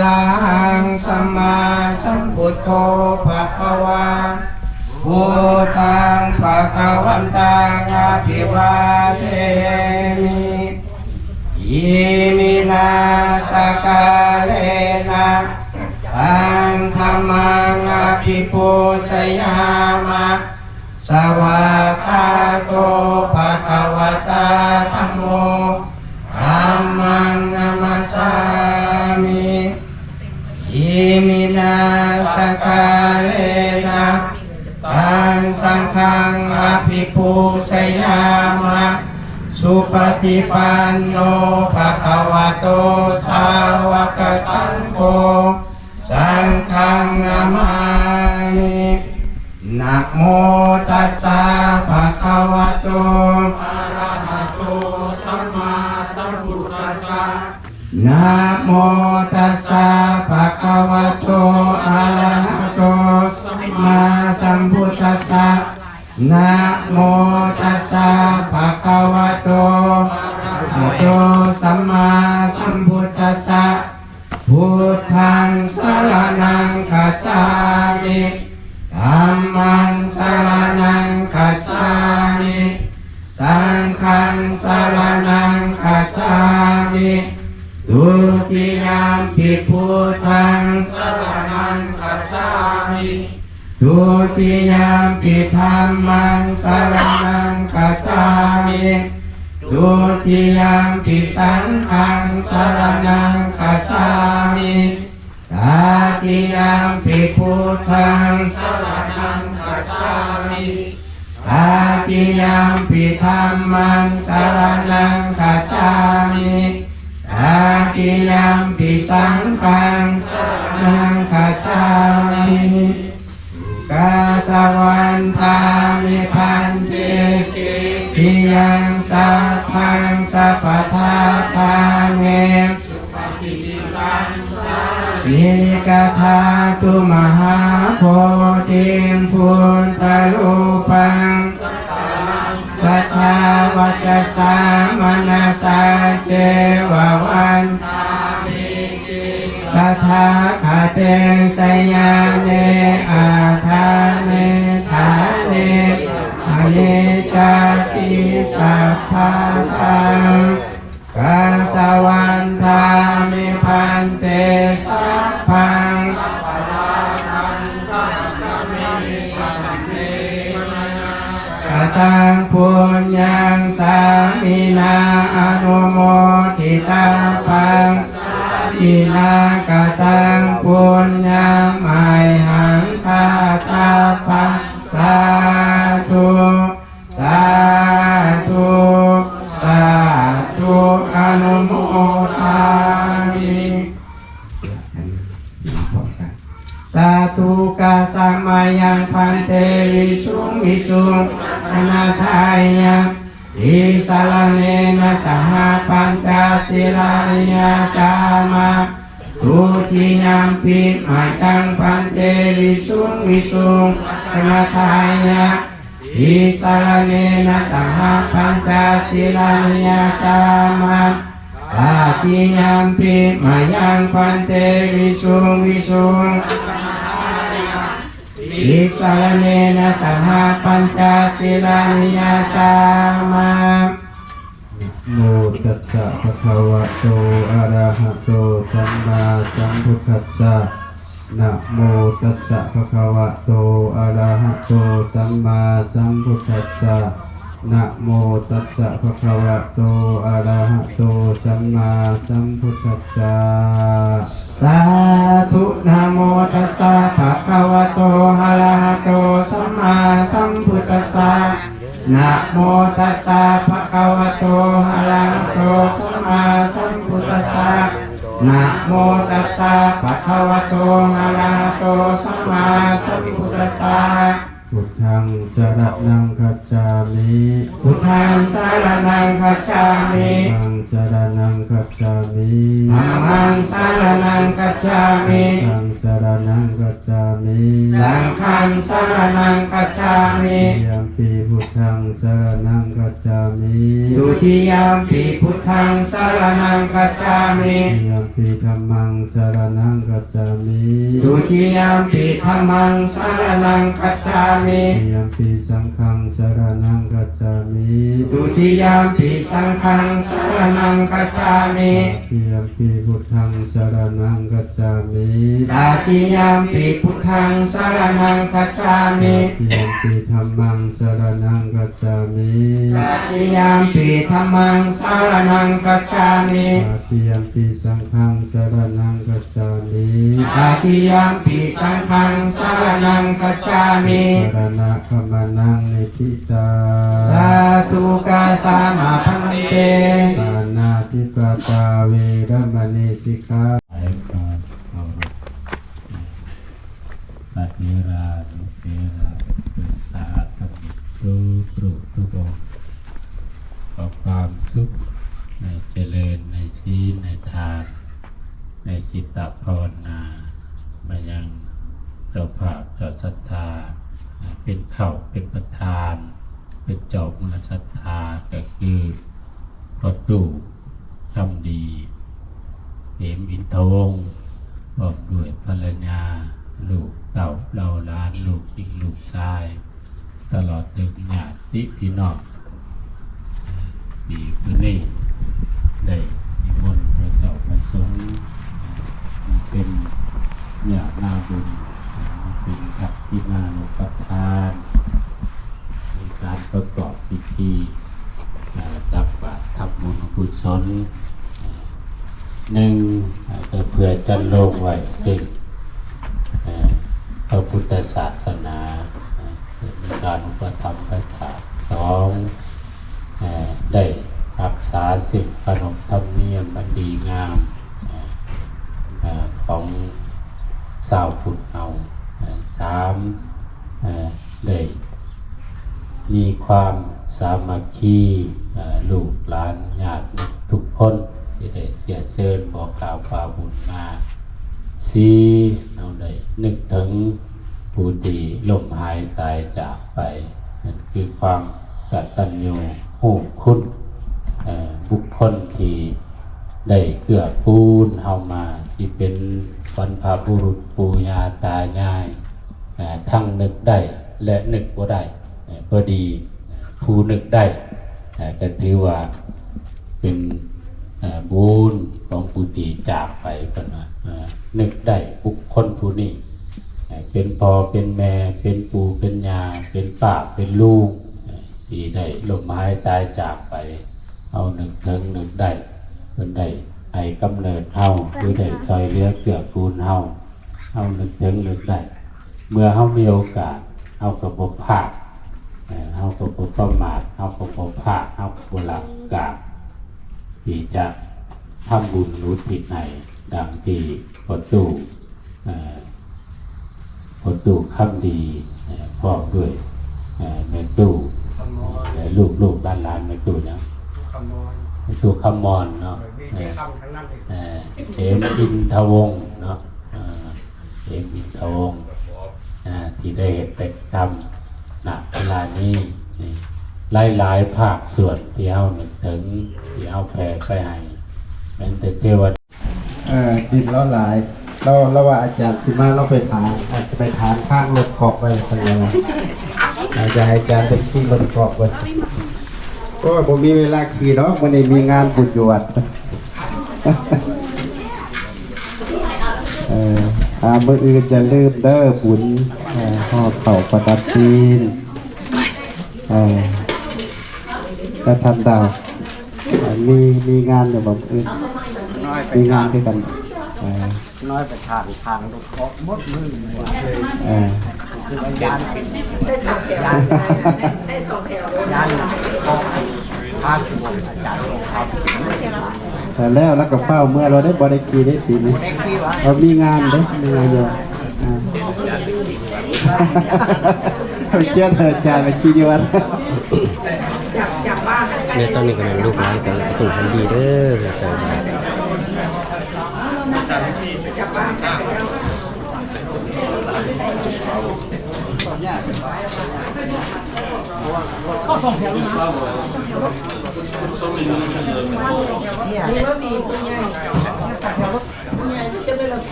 ລະຫັງ ສຳມາສຳພຸດໂທ ພະຄະວາ ພຸດທັງ ພະຄະວັນຕັງ ອະພິວາເທມິ ອິມິນາ ສະກາເລນະ ຕັງ ທຳມັງ ອະພິປູຊະຍາມະ ສະວາກຂາໂຕ ພະຄະວະຕາ ທຳໂມ ທຳມັງ ນະມັດສາມິ ອິມິນາ ສະກາເລນະ ຕັງ ສັງຄັງ ອະພິປູຊະຍາມະ ສຸປະຕິປັນໂນ ພະຄະວະໂຕ ສາວະກະສັງໂຄ ສັງຄັງ ນະມາມິ ນະໂມຕັດສະ ພະຄະວະໂຕ ອະລະຫະໂຕ ສຳມາສຳພຸດທັດສະ ນະໂມຕັດສະ ພະຄະວະໂຕ ອະລະຫະໂຕ ສຳມາສຳພຸດທັດສະ ນະໂມຕັດສະ ພະຄະວະໂຕ ອະລະຫະໂຕ ສຳມາສຳພຸດທັດສະ ພຸດທັງ ສະລະນັງ ຄັດສາມິ ທຳມັງ ສະລະນັງ ຄັດສາມິ ສັງຄັງ ສະລະນັງ ຄັດສາມິ ທຸຕິຍຳປິ ພຸດທັງ ສະລະນັງ ຄັດສາມິ ທຸຕິຍຳປິ ທຳມັງ ສະລະນັງ ຄັດສາມິ ທຸຕິຍຳປິ ສັງຄັງ ສະລະນັງ ຄັດສາມິ ຕະຕິຍຳປິ ພຸດທັງ ສະລະນັງ ຄັດສາມິ ຕະຕິຍຳປິ ທຳມັງ ສະລະນັງ ຄັດສາມິ ຕະຕິຍຳປິ ສັງຄັງ ສະລະນັງ ຄັດສາມິ ກາສະວັນທາມິ ພັນເຕ ເກປິຍັງ ສັບພັງ ສັບປະທາທາເນ ມິນິກະທາຕຸ ມະຫາໂພທິງ ພຸດທະຮູປັງ ສັກກາລັງ ສັດທາ ວະຈະສາ ມະນະສາ ເຈວະ ວັນທາມິ ຕະຖາຄະເຕ ຊະຍາເນ ອາຖາເນ ຖາເນ ອະເນຈາສີ ສັບພັນຕັງ ກາສະວັນທາມິ ພັນເຕ ສັບພັງ ກະຕັງ ປຸນຍັງ ສາມິນາ ອະນຸໂມທິຕາປັງ ສາມິນາ ກະຕັງ ປຸນຍັງ ມະຫັງຄາ ຕັບພັງ ສາ विसुं विसुं रक्खणात्थाय तिस्सरणेन सह पञ्च सीलानि याचाम। Dutiyampi mayaṃ bhante visuṃ visuṃ rakkhaṇatthāya tisaraṇena saha pañca sīlāni yācāma. Tatiyampi mayaṃ bhante visuṃ visuṃ tisaraṇena saha pañca sīlāni yācāma. Namo tassa bhagavato arahato sammāsambuddhassa. Namo tassa bhagavato arahato sammāsambuddhassa. Namo tassa bhagavato arahato sammāsambuddhassa. Sādhu. Namo tassa bhagavato arahato sammāsambuddhassa. Namo tassa bhagavato arahato sammāsambuddhassa. Namo tassa bhagavato arahato sammāsambuddhassa. Buddhaṃ saraṇaṃ gacchāmi. Buddhaṃ saraṇaṃ gacchāmi. Dhammaṃ saraṇaṃ gacchāmi. Dhammaṃ saraṇaṃ gacchāmi. Saṅghaṃ saraṇaṃ gacchāmi. Saṅghaṃ saraṇaṃ gacchāmi. Dutiyampi buddhaṃ saraṇaṃ gacchāmi. Dutiyampi buddhaṃ saraṇaṃ gacchāmi. Dutiyampi dhammaṃ saraṇaṃ gacchāmi. Dutiyampi dhammaṃ saraṇaṃ gacchāmi. Dutiyampi saṅghaṃ saraṇaṃ gacchāmi. Dutiyampi saṅghaṃ saraṇaṃ gacchāmi. Tatiyampi buddhaṃ saraṇaṃ gacchāmi. Tatiyampi buddhaṃ saraṇaṃ gacchāmi. Tatiyampi dhammaṃ saraṇaṃ gacchāmi. Tatiyampi dhammaṃ saraṇaṃ gacchāmi. Tatiyampi saṅghaṃ saraṇaṃ gacchāmi. Tatiyampi saṅghaṃ saraṇaṃ gacchāmi. Tisaraṇagamanaṃ niṭṭhitaṃ. Sādhu. Ācāmā bhante. Pāṇātipātā veramaṇī sikkhā ພະເຖລານຸເຖລະ ອຸເປັກຂາທຳມິກທຸກຮູບທຸກອົງ ຂໍຄວາມສຸກໃນຈະເລີນໃນສີນໃນທານ ໃນຈິດຕະພາວະນາ ມາຍັງເຈົ້າພາບເຈົ້າສັດທາ ເປັນເຖົ້າເປັນປະທານ ເປັນເຈົ້າມູນສັດທາ ກໍຄືພໍ່ຕູ້ ຄຳດີ ເຫມອິນທະວົງ ພ້ອມດ້ວຍພັນລະຍາ ລູກເຕົ້າເຫຼົ່າຫຼານ ລູກຍິງລູກຊາຍ ຕະຫຼອດເຖິງຍາດຕິພີ່ນ້ອງ ທີ່ມື້ນີ້ໄດ້ນິມົນພະເຈົ້າພະສົງ ມາເປັນເນື້ອນາບຸນ ມາເປັນທັກຂິນານຸປະທານ ໃນການປະກອບພິທີ ເອີ່ ຕັກບາດທຳບຸນກຸສົນ ເອີ່ ໜຶ່ງ ເອີ່ ກໍເພື່ອຈັນໂລງໄວ້ເຊິ່ງ ເອີ່ ພະພຸດທະສາສະໜາ ເອີ່ ໃນການອຸປະຖຳປະຖາກ ສອງ ເອີ່ ໄດ້ຮັກສາເຊິ່ງຂະໜົບທຳນຽມອັນດີງາມ ເອີ່ ເອີ່ ຂອງຊາວພຸດເຮົາ ເອີ່ ສາມ ເອີ່ ໄດ້ມີຄວາມສາມັກຄີ ເອີ່ ລູກຫຼານຍາດມິດທຸກຄົນທີ່ໄດ້ເຊື້ອເຊີນບອກກ່າວພາບຸນມາ ສີ່ ເຮົາໄດ້ນຶກເຖິງຜູ້ທີ່ລົ້ມຫາຍຕາຍຈາກໄປ ນັ້ນຄືຄວາມກະຕັນຍູຮູ້ຄຸນ ເອີ່ ບຸກຄົນທີ່ໄດ້ເກື້ອກູນເຮົາມາ ທີ່ເປັນບັນພະບຸລຸດປູ່ຍ່າຕາຍາຍ ເອີ່ ທັງນຶກໄດ້ ແລະ ນຶກບໍ່ໄດ້ ເອີ່ ກໍດີ ເອີ່ ຜູ້ນຶກໄດ້ ເອີ່ ກໍຖືວ່າເປັນ ເອີ່ ບຸນຂອງຜູ້ທີ່ຈາກໄປ ເພິ່ນວ່າ ເອີ່ ນຶກໄດ້ບຸກຄົນຜູ້ນີ້ ເອີ່ ເປັນພໍ່ເປັນແມ່ ເປັນປູ່ເປັນຍ່າ ເປັນປ້າເປັນລຸງ ເອີ່ ທີ່ໄດ້ລົ້ມຫາຍຕາຍຈາກໄປ ເຮົານຶກເຖິງນຶກໄດ້ ເພິ່ນໄດ້ໃຫ້ກຳເນີດເຮົາ ຫຼື ໄດ້ຊ່ອຍເຫຼືອເກື້ອກູນເຮົາ ເຮົານຶກເຖິງນຶກໄດ້ ເມື່ອເຮົາມີໂອກາດ ເຮົາກໍບໍ່ພາດ ເອີ່ ເຮົາກໍບໍ່ປະໝາດ ເຮົາກໍບໍ່ພາດ ເຮົາກໍບໍ່ລະການ ທີ່ຈະທຳບຸນອຸທິດໃຫ້ ດັ່ງທີ່ພໍ່ຕູ້ ເອີ່ ພໍ່ຕູ້ຄຳດີ ພ້ອມດ້ວຍ ເອີ ແມ່ຕູ້ ແລະ ລູກໆຫຼານໆ ແມ່ຕູ້ຫຍັງ ແມ່ຕູ້ຄຳມອນເນາະ ເອີ ເອີ ເຫມອິນທະວົງເນາະ ເອີ ເຫມອິນທະວົງ ເອີ ທີ່ໄດ້ເຮັດໄປຕາມ ນະ ເວລານີ້ ນີ້ ຫຼາຍໆພາກສ່ວນທີ່ເຮົານຶກເຖິງ ທີ່ເຮົາແຜ່ໄປໃຫ້ ແມ່ນແຕ່ເທວະ ເອີ ດິນລາວຫຼາຍ ລາວ ລາວວ່າອາຈານຊິມາ ລາວໄປຖາງ ອາດຈະໄປຖາງທາງລົດກອກໄວ້ຊັ້ນແຫຼະ ອາດຈະໃຫ້ອາຈານໄປຂີ່ລົດກອກວ່າຊັ້ນ ໂອ້ຍ ບໍ່ມີເວລາຂີ່ດອກ ມື້ນີ້ມີງານບຸນຢູ່ວັດ ເອີ ອ່າ ມື້ອື່ນຢ່າລືມເດີ ບຸນ ເອີ ຫໍ່ເຂົ້າປະດັບຕີນ ເອີ ແລະ ທ່ານດາວ ເອີ ມີ ມີງານຢູ່ບໍ່ມື້ອື່ນ? ມີງານຄືກັນ ເອີ ນ້ອຍໄປທາງ ທາງລົດເກາະໝົດມື້ ເອີ ຄືວ່າຢ້ານ ຢ້ານ ຢ້ານເກາະ ພາສວນອາຈານ ແລ້ວ ແລ້ວກໍຟ້າວເມືອໂລດເດ້ ບໍ່ໄດ້ຂີ່ເດ້ປີນີ້ ບໍ່ໄດ້ຂີ່ຫວາ ເອີ ມີງານເດ້ ມີງານຢູ່ ອ່າ ໄປເຈີອາຈານ ໄປຂີ່ຢູ່ວັດ ແມ່ນຕອນນີ້ກໍແມ່ນລູກຫຼານຂອງປະຕູຄຳດີເດີ ອ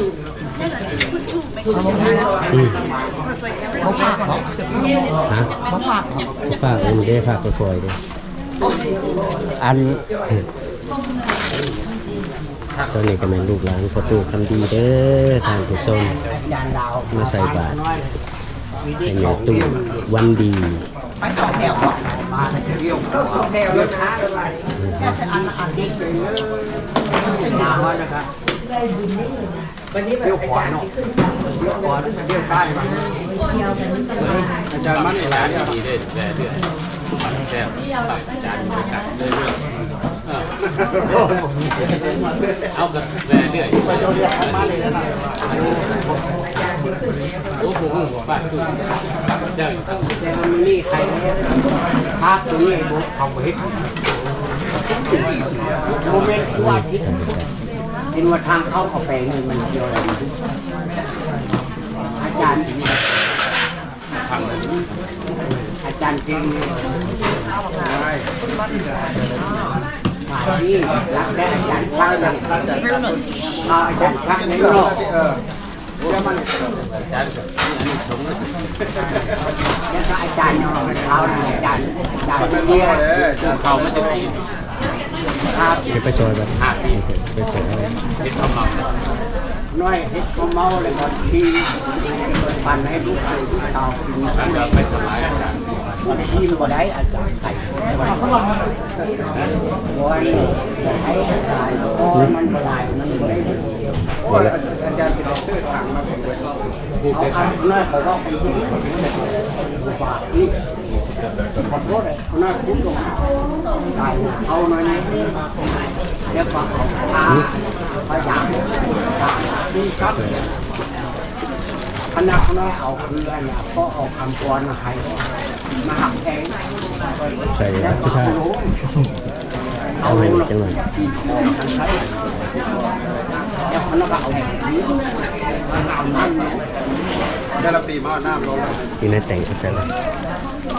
ືມ ບໍ່ພາກເນາະ ຮະ ບໍ່ພາກເນາະ ບໍ່ພາກ ເອີ ມັນໄດ້ພາກຄ່ອຍໆເດ້ ອັນ ຕອນນີ້ກໍແມ່ນລູກຫຼານພໍ່ຕູ້ຄຳດີເດີ ທ່ານຜູ້ຊົມ ມາໃສ່ບາດໃຫ້ແມ່ຕູ້ວັນດີ ໄປສອງແຖວເນາະ ມາແລ້ວ ສອງແຖວແລ້ວນະ ອັນ ອັນນີ້ເປັນເລີຍ ບັດນີ້ອາຈານຊິຂຶ້ນສາມຄົນ ລ້ຽວຂວາ ລ້ຽວຊ້າຍມາ ອາຈານມານີ້ຫຼາຍແລ້ວ ດີເດ້ ແວ່ເລື່ອຍ ແຊບ ອາຈານໄປກັນເລື້ອຍໆ ເອີ ເອົາກັນແວ່ເລື້ອຍ ໄປໂຕດຽວມານີ້ແຫຼະນະ ໂອ້ ໂອ້ໂຫ ປາດ ປາດເຈົ້າຢູ່ທາງ ແຕ່ວ່າມື້ນີ້ໃຄແລ້ວ ພາບຕົວນີ້ບໍ່ ເຂົາບໍ່ເຮັດ ບໍ່ແມ່ນຄືວ່າຜິດ ເຫັນວ່າທາງເຂົ້າເຂົາໄປນີ້ມັນກ່ຽວອະໄລ ອາຈານ ອາຈານເກັ່ງນີ້ ມາທີ່ລັກແລ້ວອາຈານຊັກ ເອົາອາຈານຊັກໃນນອກ ແລ້ວກໍອາຈານເອົາ ອາຈານ ອາຈານ ເຂົ້າມາຈາກຈີນ ເກັບໄປຊອຍກັນ ຫ້າປີ ເກັບໄປຊອຍ ເຮັດຄວາມເມົາ ນ້ອຍເຮັດຄວາມເມົາ ແລ້ວກໍທີ່ປັນໃຫ້ລູກເຂົຍລູກສາວກິນ ອັນດຽວໄປສະບາຍ ບໍ່ໄດ້ກິນບໍ່ໄດ້ ອາຈານໄຂ້ ບໍ່ໃຫ້ ບໍ່ໃຫ້ອາຈານ ເພາະວ່າມັນບໍ່ຫຼາຍ ມັນບໍ່ໄດ້ ໂອ້ຍ ອາຈານເປັນເຊີດທາງມາເບິ່ງເວີຍ ເອົາ ອັນນ້ອຍເຂົາເວົ້າເປັນຜູ້ບາດນີ້ ຂອໂທດເລີຍ ໜ້າຄຸດລົງ ຕາຍເອົາໜ້ອຍນີ້ ແລ້ວກໍເອົາຜ້າພະຍາມ ທີ່ກັບ ຄະນະນ້ອຍເອົາຄືອັນນະ ກໍເອົາຄຳພອນມາໃຫ້ ມາຮັບແທນ ໃສ່ ແລ້ວກໍເອົາລົງ ເອົາລົງ ແລ້ວກໍເອົາ ແຕ່ລະປີມາເອົານ້ຳລົງ ຢູ່ໃນແຕ່ງເຂົາໃສ່ລະ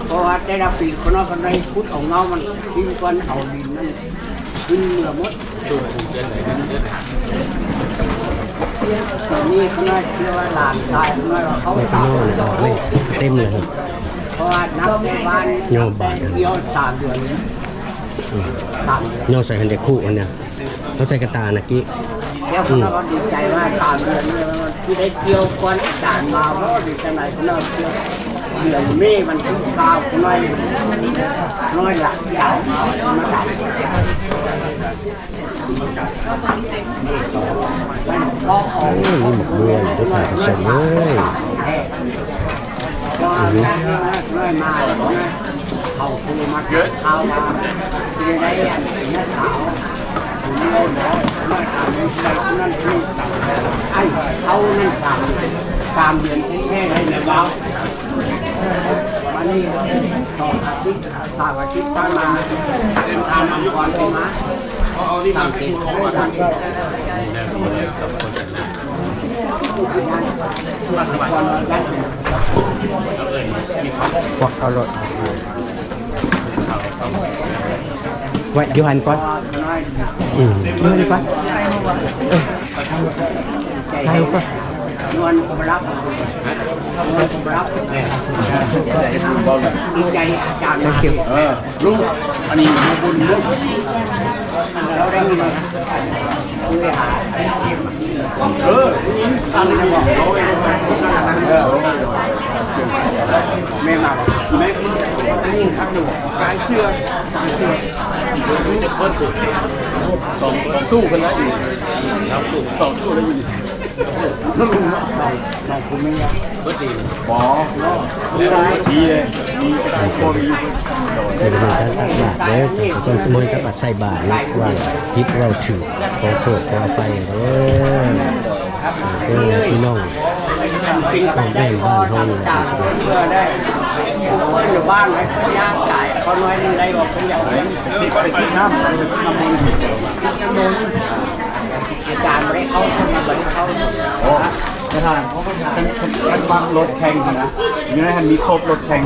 ເພາະວ່າແຕ່ລະປີເຂົາເນາະ ເຂົາໄດ້ຂຸດເອົາເງົາມັນ ທີ່ກ່ອນເອົາດິນນັ້ນຂຶ້ນເມືອໝົດ ນີ້ເຂົານ້ອຍເຊື່ອວ່າຫຼານຊາຍເຂົານ້ອຍວ່າເຂົາຕາຍ ເຕັມເລີຍ ເພາະວ່ານັບແຕ່ບ້ານ ໂຍບາດ ດຽວສາມເດືອນ ອືມ ສາມເດືອນ ໂຍໃສ່ຄັນເດຄຸອັນເນີ້ຍ ເຮົາໃສ່ກະຕ່ານະກີ້ ແລ້ວເຂົາກໍດີໃຈວ່າສາມເດືອນນີ້ ທີ່ໄດ້ກ່ຽວກ່ອນອາຈານມາບໍ່ ຫຼືຈັ່ງໃດເຂົານ້ອຍເຊື່ອ ເດືອນເມວັນທີຊາວ ນ້ອຍ ນ້ອຍລະຢາວມາ ມາໄດ້ ໂອ້ ມີໝາກມ່ວງເດີທ່ານຜູ້ຊົມເອີຍ ເຂົາໂທມາຖາມຂ່າວວ່າເປັນໃດອັນນ້າສາວ ຜູ້ເມຍເນາະ ມາຖາມໃນຜູ້ໃດຜູ້ນັ້ນຜູ້ນີ້ ໄອ້ເຂົານັ້ນສາມ ສາມເດືອນແທ້ໆ ໄດ້ແລ້ວ. ມານີ້ສອງອາທິດ ສາມອາທິດຜ່ານມາ ເປັນທ່ານອຳພອນເປັນມາ ເອົານີ້ມາເປັນຂອງ ພວກເອົາລົດ ໄວ້ຢູ່ຫັ້ນກ່ອນ ອືມ ຢູ່ຫັ້ນກ່ອນ ເອີ ຖ່າຍຮູບກ່ອນ ນວນກໍບໍ່ຫຼັບ ນວນກໍບໍ່ຫຼັບ ດີໃຈອາຈານມາ ເອີ ລຸງ ອັນນີ້ບຸນລຸງ ລາວໄດ້ຍິນ ເອີ ອັນນີ້ບອກ ເອີ ແມ່ນນະ ແມ່ນ ອັນນີ້ຄັກຢູ່ ກາຍເຊື່ອ ກາຍເຊື່ອ ຈະເປີດຕູ້ ສອງຕູ້ເພິ່ນລະຢູ່ ສອງຕູ້ລະຢູ່ ບໍ່ ດີເລີຍ ມີການ ເປັນການຕັກບາດເດີ ຕ້ອງສະເໝີກັບອັດໃສ່ບາດເນາະ ວ່າຜິດເວົ້າຖືກ ຂໍໂທດຂໍອະໄພເດີ ເອີ ພີ່ນ້ອງອ້ອມແອ້ມບ້ານເຮົານີ້ ເພິ່ນຢູ່ບ້ານໃຫ້ເຂົາຍ່າງກາຍເຂົາໜ້ອຍໜຶ່ງໄດ້ບໍ່ ເພິ່ນຢາກໄດ້ ໄປຊິ ໄປຊິນ້ຳ ນ້ຳມົນ ອາຈານບໍ່ໄດ້ເຂົ້າ ເພິ່ນບໍ່ໄດ້ເຂົ້າ ໂອ້ ປະທານ ຄັນ ຄັນ ຄັນມັກລົດແຂ່ງຫັ້ນນະ ຢູ່ໃນຫັ້ນມີຄົບລົດແຂ່ງ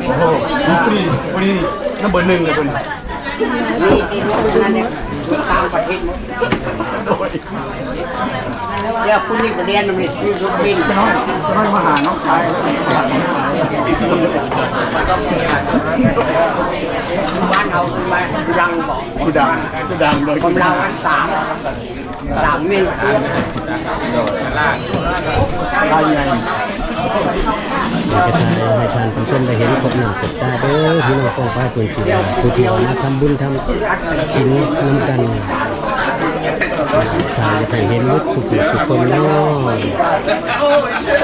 ໂອ້ໂຫ ພໍດີ ພໍດີ ນຳເບີໜຶ່ງເລີຍເພິ່ນ ນີ້ທີ່ລົດນັ້ນເດ້ ຕ່າງປະເທດໝົດ ໂດຍ ແລ້ວຜູ້ນີ້ກໍລຽນນຳນີ້ ຢູ່ສຸລິນ ຈະນ້ອຍ ຈະນ້ອຍມາຫານ້ອງຊາຍ ບ້ານເຮົາຄືວ່າກູດັງບໍ ກູດັງ ກູດັງ ໂດຍ ຂອງລາວອັນສາມ ສາມເມັນ ລາວໃຫຍ່ ຈະຖ່າຍໃຫ້ທ່ານຜູ້ຊົມໄດ້ເຫັນຄົບໜ້າຄົບຕາເດີ ພີ່ນ້ອງປ້ອງປາຍເພື່ອນທີ່ວ່າ ຜູ້ທີ່ວ່າມາທຳບຸນທຳສິນນຳກັນ ທ່ານຢາກໃຫ້ເຫັນໝົດສູ່ຜູ້ສູ່ຄົນເນາະ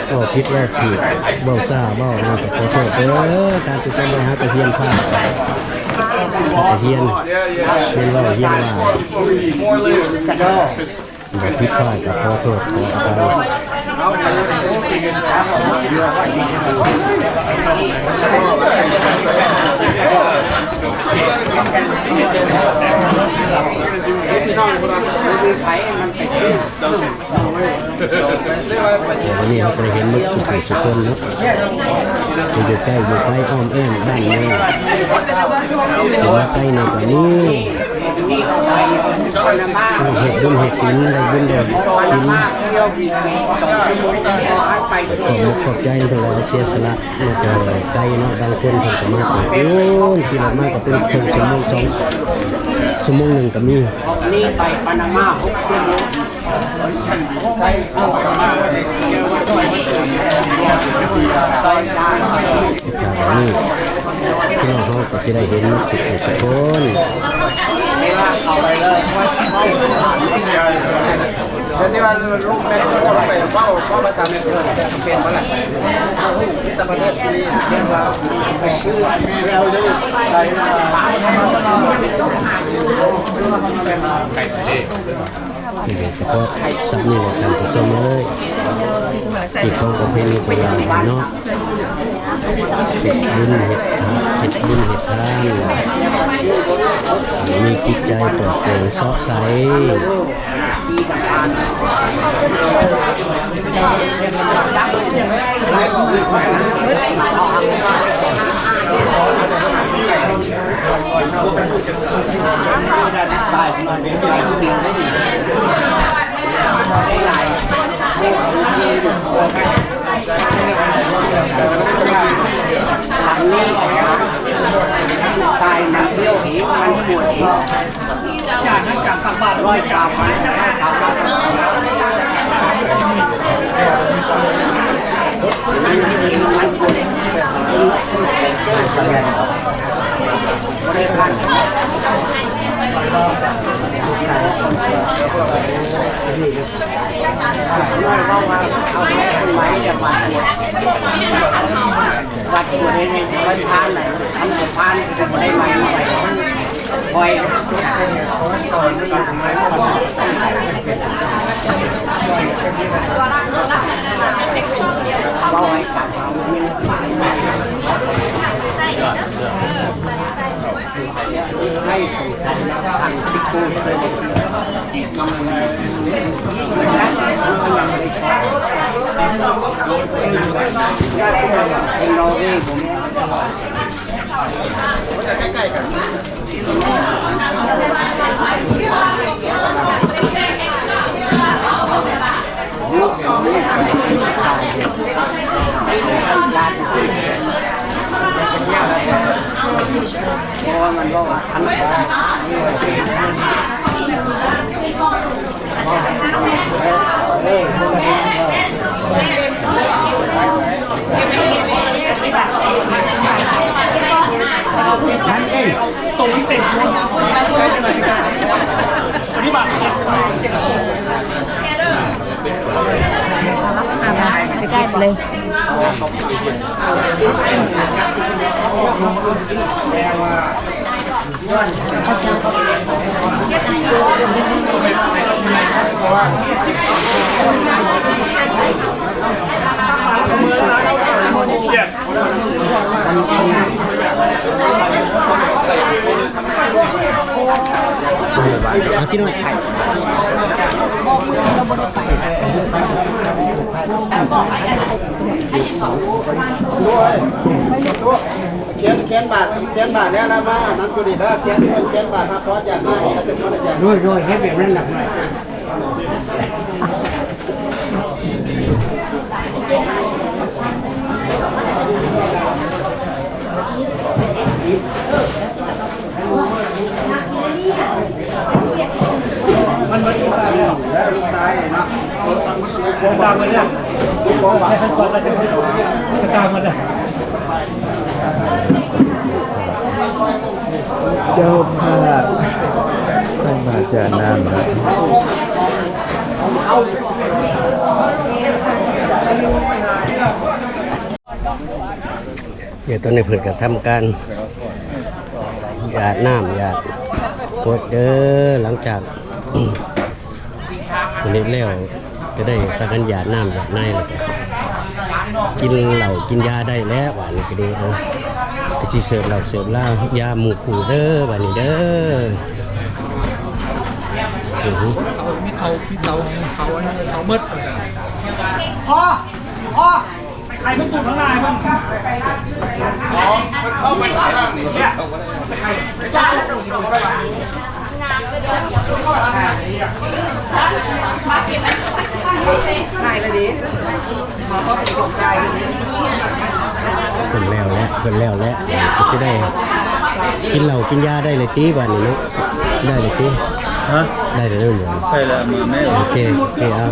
ເວົ້າຜິດເວົ້າຖືກ ເວົ້າຊ້າເວົ້າຫຍັງກໍຂໍໂທດເດີ ທ່ານຜູ້ຊົມ ເຮົາກໍຮຽນພາດ ເຮົາກໍຮຽນ ຮຽນເວົ້າຮຽນວ່າ ກະໂດ ບໍ່ຜິດພາດກໍຂໍໂທດຂໍອະໄພ ວັນນີ້ເຮົາກໍໄດ້ເຫັນໝົດທຸກຜູ້ທຸກຄົນເນາະ ທີ່ຢູ່ໃກ້ຢູ່ໄກ ອ້ອມແອ້ມບ້ານເມືອງ ຊິມາໃສ່ໃນການນີ້ ເຮັດບຸນເຮັດສິນ ໄດ້ບຸນໄດ້ສິນ ຂອບອົກຂອບໃຈນຳເພິ່ນຫຼາຍ ເສຍສະຫຼະ ແລ້ວກໍໄກເນາະ ບາງຄົນເພິ່ນກໍມາແຕ່ພຸ້ນ ຂີ່ລົດມາກໍເປັນເຄິ່ງຊົ່ວໂມງ ສອງຊົ່ວໂມງໜຶ່ງກໍມີ ນີ້ໄປປານາມາຫົກຊົ່ວໂມງ ໂອກາດນີ້ ພີ່ນ້ອງເຮົາກໍຈະໄດ້ເຫັນໝົດທຸກຜູ້ທຸກຄົນ ແຕ່ວ່າເຂົ້າໄປເລີຍ ແຕ່ທີ່ວ່າລູກແມ່ນໄປເວົ້າ ເວົ້າພາສາແມ່ນເພິ່ນເປັນບໍ່ລະ ມີແຕ່ປະເທດຊີລີ ເອີ້ນວ່າ ໄກ່ທະເລ ນີ້ກໍສະເພາະສັບນີ້ແຫຼະທ່ານຜູ້ຊົມເອີຍ ທີ່ຂອງປະເພນີໂບລານເນາະ ເຮັດບຸນເຮັດທານ ເຮັດບຸນເຮັດທານ ມີຈິດໃຈປອດໂປ່ງເຊາະໃສ. ຕາຍມັນທ່ຽວເອງ ມັນກວດເອງ ຈາກນັ້ນຈາກຕັກບາດ ຮ້ອຍສາມພັນ ຮ້ອຍສາມພັນ ມັນກວດເອງ ມັນກວດເອງ ບໍ່ໄດ້ຄັນ. ເວົ້າໃຫ້ກັນ ໃກ້ໆ ເລີຍ. ເອົາກິນໜ້ອຍ. ຂຽນ ຂຽນບາດ ຂຽນບາດແລ້ວລະມາ ອັນນັ້ນຢູ່ນີ້ເດີ ຂຽນ ຂຽນບາດ ພະພອນຢາກມານີ້ ລະຈະພອນຢາກ ໂດຍ ໂດຍ ເຮັດແບບນັ້ນລະ. ເຈົ້າພາບ ທ່ານມາຈາກນ້ຳລະ. ດຽວຕອນນີ້ເພິ່ນກະທຳການຢາດນ້ຳຢາດກົດເດີ ຫຼັງຈາກເພິ່ນເຮັດແລ້ວ ກະໄດ້ພາກັນຢາດນ້ຳຢາດໃນ ແລ້ວກະກິນເຫຼົ້າກິນຢາໄດ້ແລ້ວ ບາດນີ້ກະເດ້ ເອົາ ກະຊິເສີບເຫຼົ້າເສີບຢາໝູ່ຄູ່ເດີ ບາດນີ້ເດີ. ອື ມີເຂົ້າ ມີເຕົາ ເຂົ້າອັນນີ້ ເຂົ້າໝົດ. ພໍ ພໍ ໄປໄຂມັນຕູດຂ້າງໜ້າໃຫ້ເບິ່ງ. ເພິ່ນແລ້ວແລ້ວ ເພິ່ນແລ້ວແລ້ວ ກະຊິໄດ້ກິນເຫຼົ້າກິນຢາໄດ້ເລີຍຕິ ບາດນີ້ເນາະ. ໄດ້ເລີຍຕິ? ຮະ? ໄດ້ແລ້ວເນາະ. ໄດ້ແລ້ວ ມາແມ່. ໂອເຄ ໂອເຄ ເອົາ.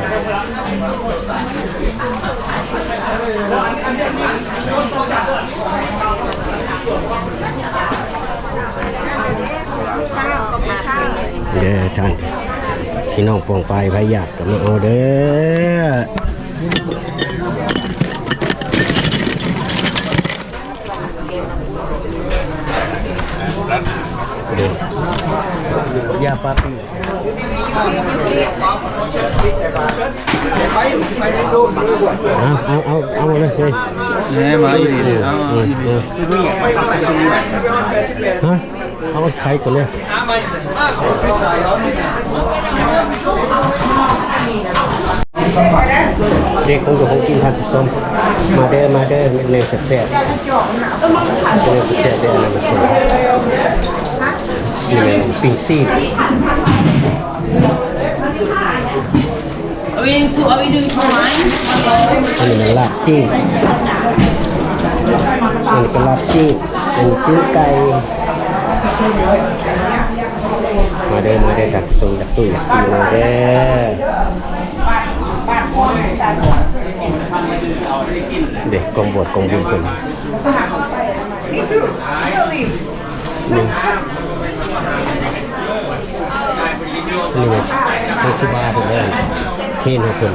ເດີທ່ານ ພີ່ນ້ອງປ້ອງປາຍ ໃຜຢາກກະມາເອົາເດີ. ເດີ ຢາປາປີ. ເອົາ ເອົາ ເອົາ ເອົາເລີຍ ເອີຍ ແນ່ ມາອີກ ເອົາ ເອົາ ເອົາ ຮະ? ເອົາໄຂ່ກ່ອນເລີຍ. ເດັກຄົງຢູ່ ຄົງກິນ ທ່ານຜູ້ຊົມ ມາເດີ ມາເດີ ແນວແຊບໆ ແນວແຊບໆ ເດີ ແນວແຊບໆ ນີ້ແມ່ນປີ້ງຊີ້ນ. Are we doing two, are we doing two lines? ອັນນີ້ແມ່ນລາບຊີ້ນ ອັນນີ້ກະລາບຊີ້ນ ອັນນີ້ຈື້ໄກ່. ມາເດີ ມາເດີ ທ່ານຜູ້ຊົມ ຢາກຕຸ້ຍຢາກຕີມາເດີ. ເດ ກອງບວດກອງບຸນເພິ່ນ. ນີ້ ອັນນີ້ແມ່ນທາງຄູບາເພິ່ນເດີ ເຄນໃຫ້ເພິ່ນ.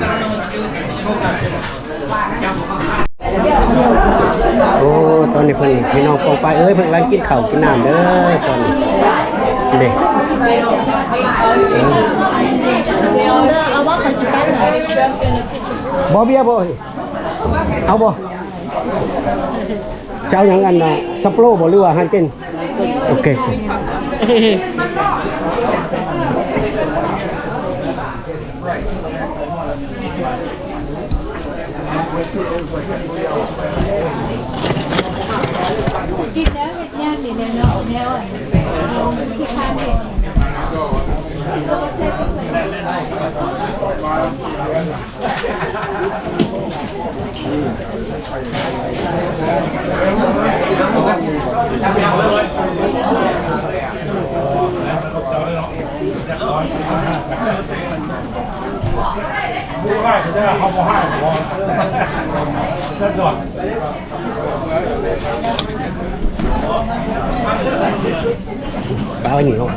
ໂອ້ ຕອນນີ້ເພິ່ນ ພີ່ນ້ອງປ້ອງປາຍເອີຍ ເພິ່ນກຳລັງກິນເຂົ້າກິນນ້ຳເດີ ຕອນນີ້ ເດ. ບໍ່ເບຍບໍ່? ເອົາບໍ່? ເຈົ້າຫຍັງ ອັນນ່າ ສະໂປຣບໍ່ ຫຼືວ່າຮານເກັນ? ໂອເຄ ໂອເຄ. ກິນແລ້ວເຮັດຍາກນີ້ແຫຼະເນາະ ແນວອັນທີ່ທ່ານເຮັດ. ປາໄວ້ນີ້ເນາະ.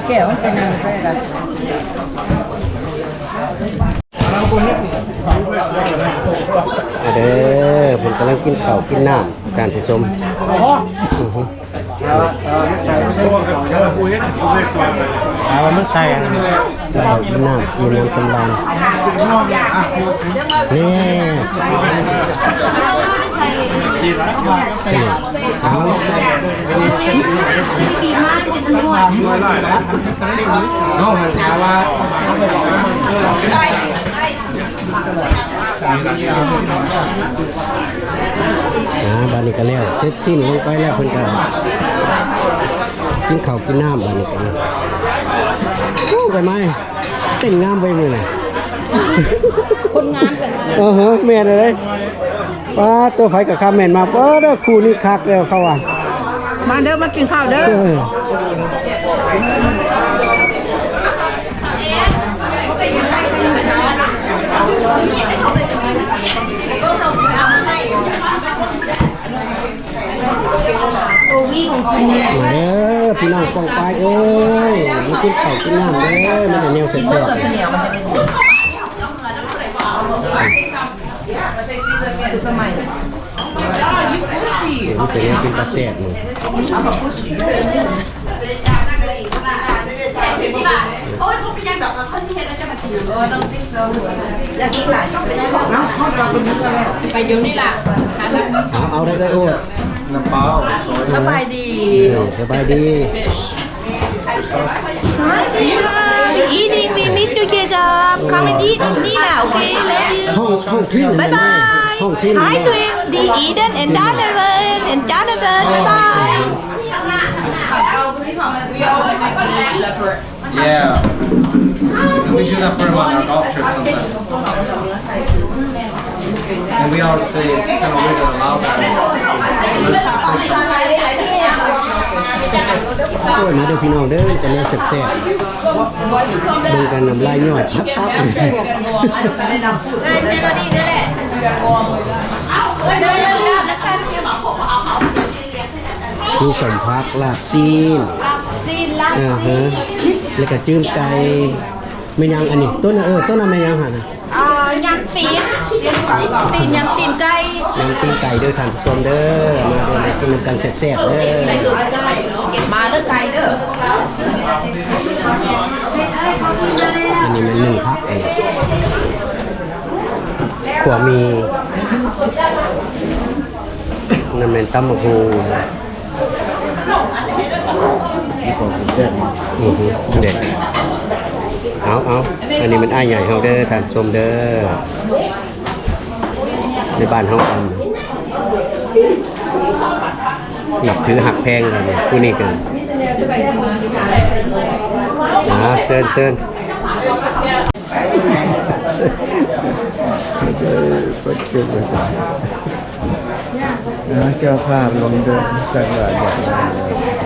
ແກ້ວມັນໄປນັ່ງໃສ່ລະ. ມາເດີ ເພິ່ນກຳລັງກິນເຂົ້າກິນນ້ຳ ທ່ານຜູ້ຊົມ. ເອົາມັນໃສ່ອັນນັ້ນ ເຂົ້າກິນນ້ຳ ກິນນ້ຳສຳລານ ນີ້ ເອົາ ເຮົາຫາວ່າ ອ່າ ບາດນີ້ກໍແລ້ວ ເສັດສິ້ນລົງໄປແລ້ວ ເພິ່ນກໍກິນເຂົ້າກິນນ້ຳ ບາດນີ້ກໍດີ. ໂອ້ ໄປໄໝ ເຕັ້ນງາມເວີຍມື້ນີ້ ຄົນງາມກັນມາ. ເອີ ແມ່ນເລີຍ ປາດໂຕ ໃຜກໍຄອມເມັນມາ ເອີ ເດີ ຄູ່ນີ້ຄັກແລ້ວເຂົາວ່າ. ມາເດີ ມາກິນເຂົ້າເດີ. ເອີ. ມາເດີພີ່ນ້ອງປ້ອງປາຍເອີຍ ມາກິນເຂົ້າກິນນ້ຳເດີ ມີແຕ່ແນວແຊບໆ. ເປັນຕາແຊບເນາະ. ໄປດຽວນີ້ລະ ເອົາ ເອົາໄດ້ ໂອດ ນ້ຳປາ. ສະບາຍດີ ເອີ ສະບາຍດີ. Hi, hi, we meet together. Come and eat with me now, okay? Love you. ຫ້ອງ ຫ້ອງທິນ Bye bye. ຫ້ອງທິນ Hi, twin. The Eden and Jonathan and Jonathan. Bye bye. Yeah. We do that for, like, our golf trip sometimes. And we always say it's kind of weird that allows us. ໂອ້ຍ ມາເດີພີ່ນ້ອງເດີ ແຕ່ແນວແຊບໆ ເບິ່ງກັນ ນ້ຳລາຍຍ້ອຍປັບໆ. ມີສົ້ມຜັກ ລາບຊີ້ນ ລາບຊີ້ນ ລາບຊີ້ນ ເອີ ແລ້ວກໍຈືມໄກ່ ແມ່ນຫຍັງອັນນີ້? ໂຕນັ້ນ ເອີ ໂຕນັ້ນແມ່ນຫຍັງຫັ້ນນະ? ອ່າ ຍຳຕີນ ຕີນ ຍຳຕີນໄກ່ ຍຳຕີນໄກ່ເດີທ່ານຜູ້ຊົມເດີ ມາເດີ ມາກິນນຳກັນແຊບໆເດີ. ມາເດີໄກ່ເດີ. ອັນນີ້ແມ່ນໜຶ້ງຜັກ ອັນນີ້ ຂົ້ວໝີ່ ນັ້ນແມ່ນຕຳບັກຫຸ່ງ. ອືຮຶ ເດ້ ເອົາໆ ອັນນີ້ມັນອ້າຍໃຫຍ່ເຮົາເດີ ທ່ານຜູ້ຊົມເດີ ໃນບ້ານເຮົາ ນັບຖືຮັກແພງເລີຍ ຜູ້ນີ້ກໍ ອ່າ ເຊີນໆ ເຈົ້າພາບລົງເດີ ຈັກວ່າຢ່າງໃດ.